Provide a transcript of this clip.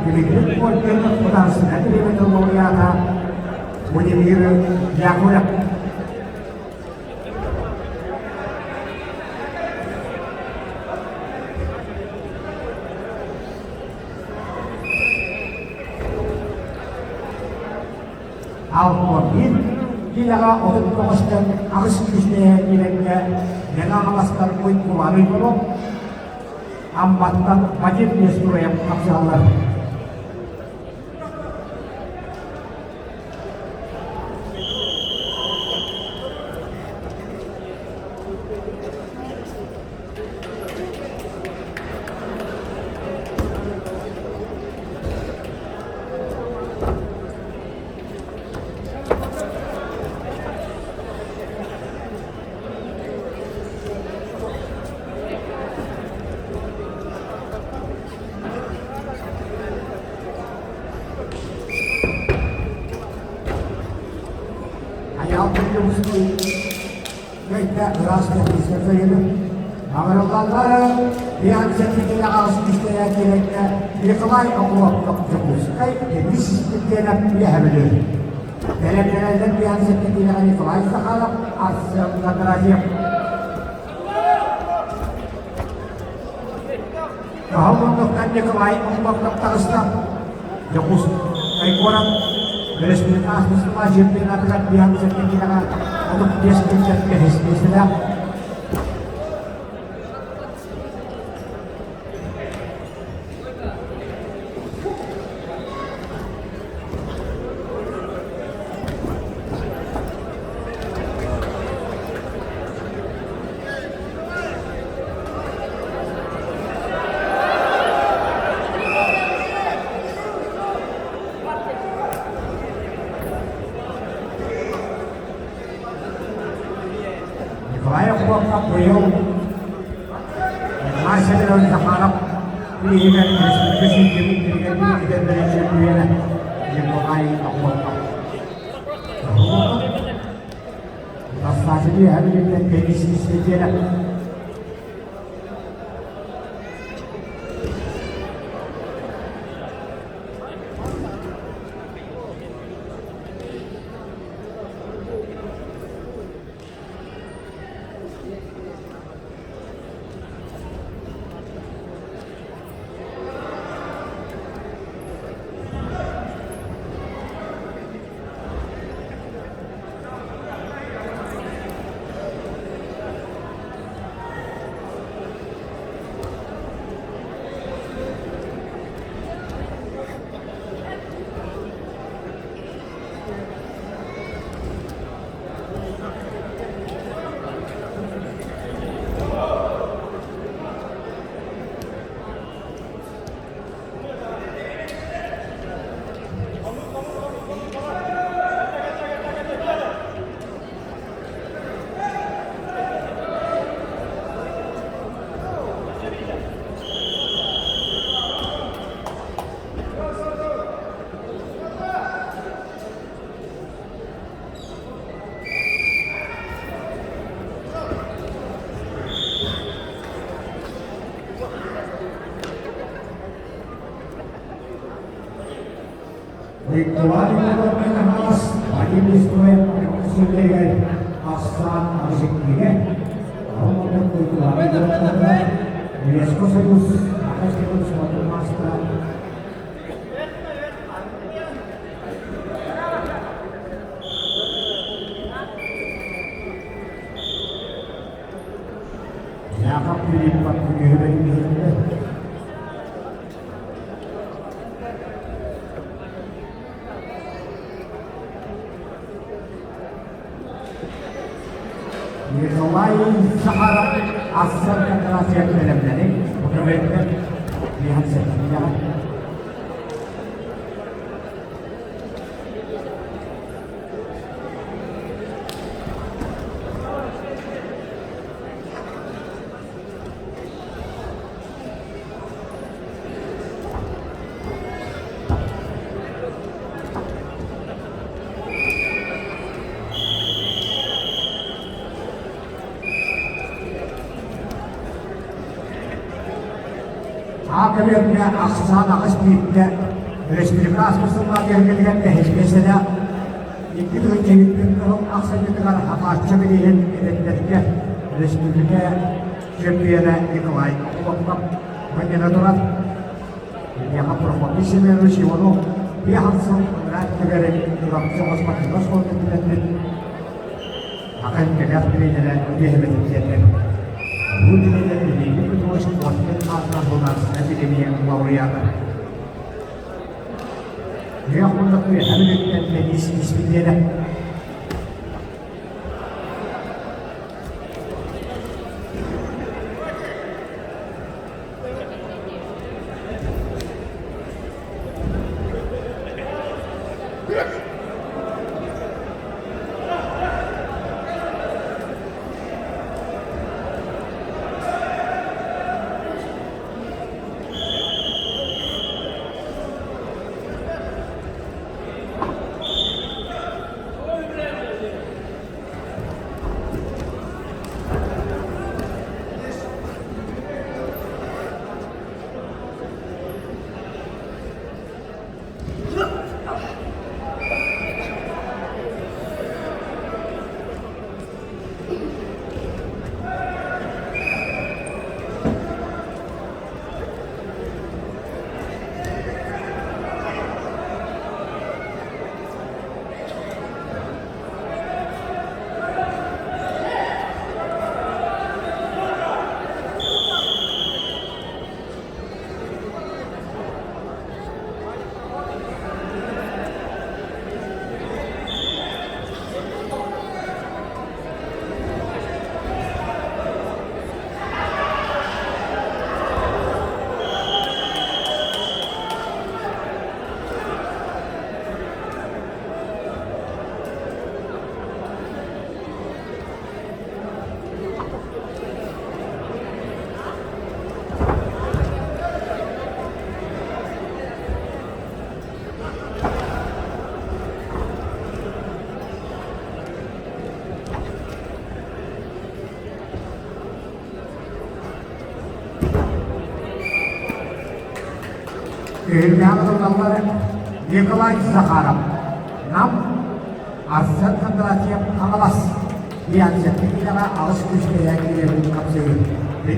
Дмитрий Коркин художественнай премиятын лауреата Владимир Яковлев. Алкомин киилэҕэ 39-тан 8 киилэҥҥэ Мэҥэ Хаҥаластан Уйгуланый Болот, Амматтан Вадим Нестроев хапсыһаллар. Айаал Петровский Кыайда ыраас кэппиискэ кыайыны. Аҕырыллаллар Бианцетикене аҕыс кистэлээх киирэннэ Николай Окулов Дьокуускай Денис Степенов үөһэ Бүлүү. Бэлэмнэнэллэр Бианцетикене Николай Захаров, Арсен Кондратьев. Кыһыл муннуктан Николай Окулов таҕыста. Дьокуускай куорат Өрөспүүбүлүкэ чемпионатыгар Бианцетикене 35 күнтэн бэһис миэстэлээх. Николай Охлопков быйыл Николай Семенович Захаров илиитигэр республика сүүрдүбүт эдэрдэрин чөмпүйүөнэ Николай Охлопков. Бастааччы үөһэ Бүлүүттэн Денис Светланов. Николай Иванович Вадим Листовев сүллэригэр ахсаан Аржиккигэ Алматык культуральный ЮНЕСКО Союз Академия смотр Яков Филиппов күнүһүрэн иһиллэр. Николай Захаров Ассар Кондратьев бэлэмнэри көмөттөр биһан сэтиннэҕэ. Аакабыакка ахсаан аҕыс биирдэ. Республика ааспыт кэлгилигэр бэһис 2007 сыл ахсынньытыгар Хаҥааччы билиһин эдэрдэргэ республика чемпиона Николай Охлопков бэннэнэ турар. Ильяха Прокопий Семенович Иванов биэс сыл ыныраа түгэрин Чурапчы спортивнай оскуолатын бүтэрбит Ахан кэлэх тренерэ үөһэбэтин диэтэ. Бу тренер Леонид Петрович Коркин аатынан Луганскай премия лауреата. Үөх уонна үөһэ бүлүүттэн Денис Испиндиэнэ. Күһүннээх тыллары Николай Захаров, Нам, Арсен Кондратьев, Хаҥалас, диэн сэттэ киилэҕэ аҕыс күүстээх киирэн хапсыһыы.